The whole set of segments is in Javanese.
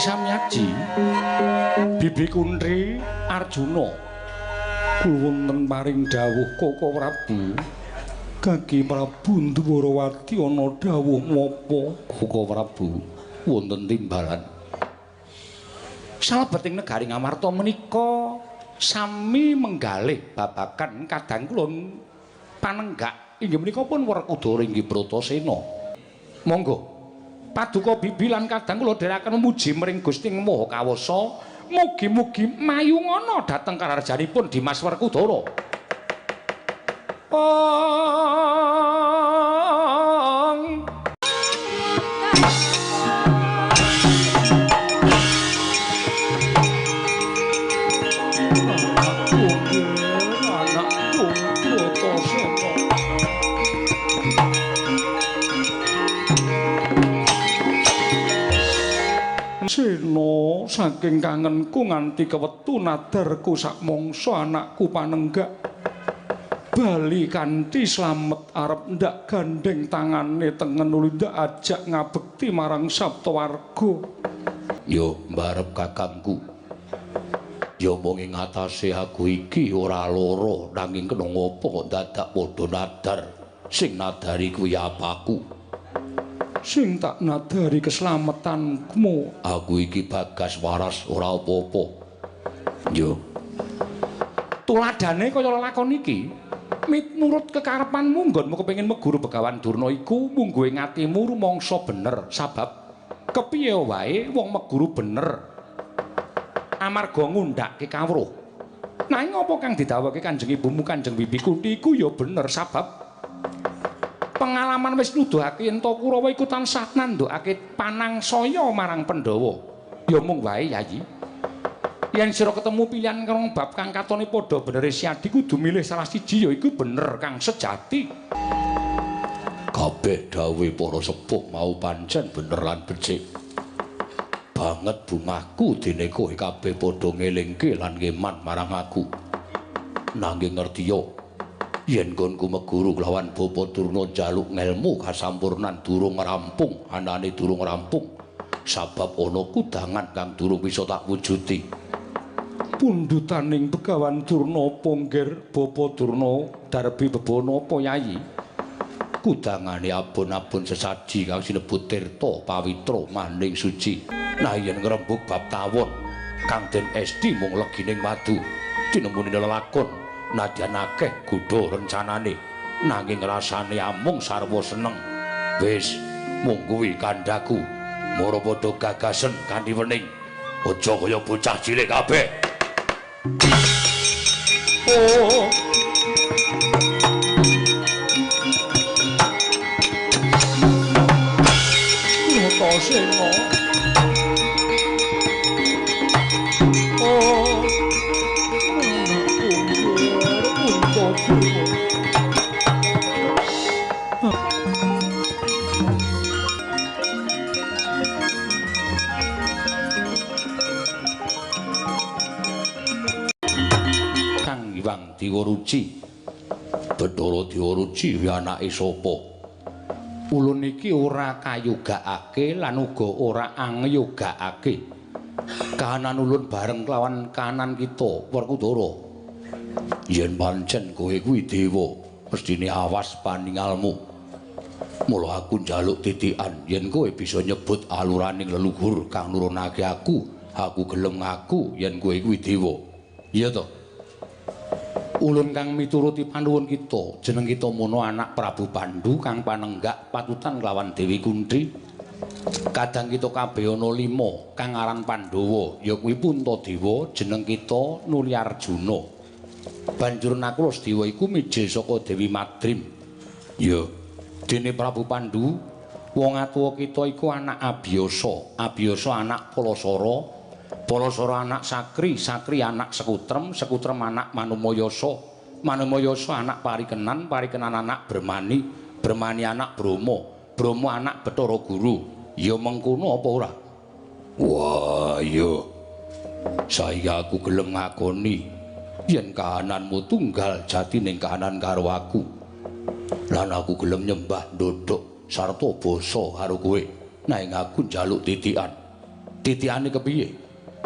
Samyaji, Bibi Kuntri Arjuna, kula wonten paring dawuh Koko Prabu. Kaki Prabu Ndwarawati ana dawuh napa? Koko Prabu, wonten timbalan. Salebeting negari Ngamarta menika sami menggalih babagan kadang kula panenggak inggih menika pun Werkudara inggih Bratasena. Monggo paduka bibi lan kadang kula dherekaken muji mring Gusti Maha Kawasa, mugi-mugi mayungana dhateng karaharjanipun Dimas Werkudara. Ong anakku Bratasena. Sena saking kangenku nganti kewetu nadarku sakmangsa anakku panenggak bali kanthi slamet arep ndak gandeng tangane tengen nuli ndak ajak ngabekti marang Saptawarga. Yo mbarep kakangku. Yo mung ing atase aku iki ora lara nanging kena ngopo kok dadak padha nadar. Sing nadari kuwi apaku? Sing tak nadari keslametanmu. Aku iki bagas waras ora apa-apa. Yo. Tuladane kaya lelakon iki, miturut kekarepanmu nggonmu kepengin meguru Begawan Durna iku mungguhe atimu rumangsa bener sabab kepiye wae wong meguru bener amarga ngundhake kawruh. Nanging apa kang didhawuhake Kanjeng Ibumu Kanjeng Bibi Kunti iku ya bener sabab pengalaman wis nuduhake yen to Kurawa iku tansah nandhukake panangsaya marang Pandhawa. Ya mung wae Yayi. Yen sira ketemu pilihan rong bab kang katone padha benere siadi kudu milih salah siji ya iku bener kang sejati. Kabeh dawuhe para sepuh mau pancen bener lan becik. Banget bungahku dene kowe kabeh padha ngelingke lan ngeman marang aku. Nanging ngertiya yen nggonku meguru kelawan Bapa Durna njaluk ngelmu kasampurnan durung rampung, anane durung rampung sabab ana kudangan kang durung bisa tak wujudi. Pundhutaning Begawan Durna apa nggir Bapa Durna darbi bebana apa Yayi? Kudangane abon-abon sesaji kang sinebut tirta pawitra maning suci. Nah yen ngrembug bab tawon kang den esti mung legining madu tinemune lelakon nadyan akeh gudha rencanane nanging rasane amung sarwa seneng. Wis mung kuwi kandhaku, mara padha gagasen kanthi wening, aja kaya bocah cilik kabeh. Oh Bratasena. Oh Kang Hyang Dewa Ruci, Bathara Dewa Ruci kuwi anake sapa? Ulun iki ora kayogakake lan uga ora angyogakake. Kahanan ulun bareng kelawan kahanan kita Werkudara. Yen pancen kowe kuwi dewa, mestine awas paningalmu. Mula aku njaluk titikan yen kowe bisa nyebut aluraning leluhur kang nurunake aku, aku gelem ngaku yen kowe kuwi dewa. Iya to? Ulun kang mituruti panuwun kita, jeneng kita mono anak Prabu Pandu kang panenggak patutan kelawan Dewi Kunti. Kadang kita kabeh ana 5 kang aran Pandhawa, ya kuwi Puntadewa, jeneng kita Nuli Arjuna. Banjur Nakula Sedewa iku mijil saka Dewi Madrim. Ya, dene Prabu Pandu, wong atuwa kita iku anak Abiyasa, Abiyasa anak Palasara, Palasara anak Sakri, Sakri anak Sekutrem, Sekutrem anak Manumayasa, Manumayasa anak Parikenan, Parikenan anak Bremani, Bremani anak Brahma, Brahma anak Bathara Guru. Ya mengkono apa ora? Wah, iya. Saiki aku gelem ngakoni yen kahananmu tunggal jatining kahanan karo aku. Lan aku gelem nyembah ndodhok sarta basa karo kowe. Nanging aku njaluk titikan. Titiane kepiye?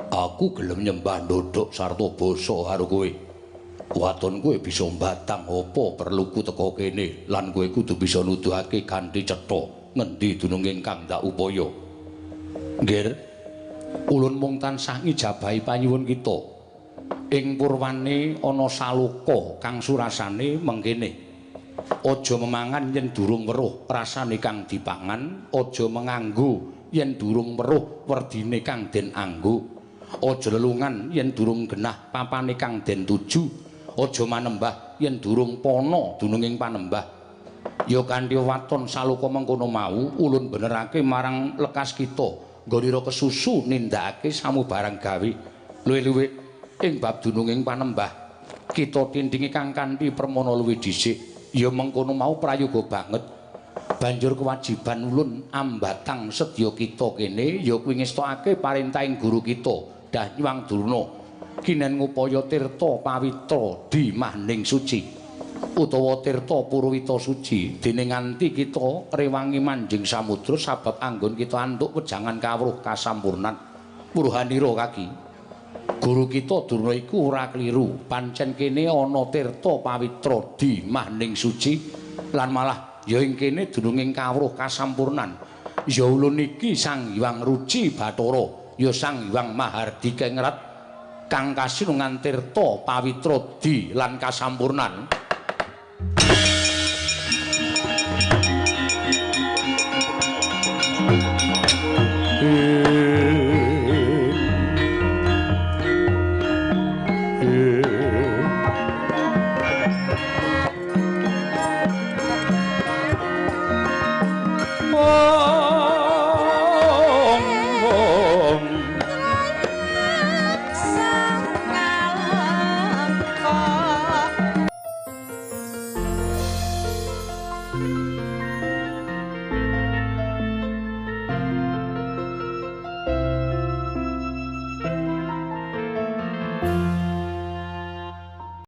Aku gelem nyembah ndodhok sarta basa karo kowe. Waton kowe bisa mbatang apa perluku teka kene lan kowe kudu bisa nuduhake kanthi cetha ngendi dununge kang ndak upaya. Nggir, ulun mung tansah ngijabahi panyuwun kita. Ing purwane ana saloka kang surasane mengkene. Aja memangan yen durung weruh rasane kang dipangan, aja menganggo yen durung weruh werdine kang den anggo, aja lelungan yen durung genah papane kang den tuju, aja manembah yen durung pana dununging panembah. Ya kanthi waton saloka mengkono mau ulun benerake marang lekas kita nggonira kesusu nindakake samubarang gawe. Luwih-luwih ing bab dununging panembah kita tindingi kang kanthi permana luwih dhisik. Ya mengkono mau prayoga banget. Banjur kewajiban ulun ambatang sedya kita kene ya kuwi ngestokake parentahing guru kita Danyang Durna kinen ngupaya tirta pawitra di mahning suci utawa tirta purwita suci dene nganti kita rewangi manjing samudra sabab anggon kita antuk wejangan kawruh kasampurnan. Purhanira kaki, guru kita Durna iku ora kliru, pancen kene ana tirta pawitra di mahning suci lan malah ya ing kene dununging kawruh kasampurnan. Ya ulun iki Sang Hyang Ruci Bathara, ya Sang Hyang Mahardika Ngrat kang kasinungan tirta pawitra di lan kasampurnan.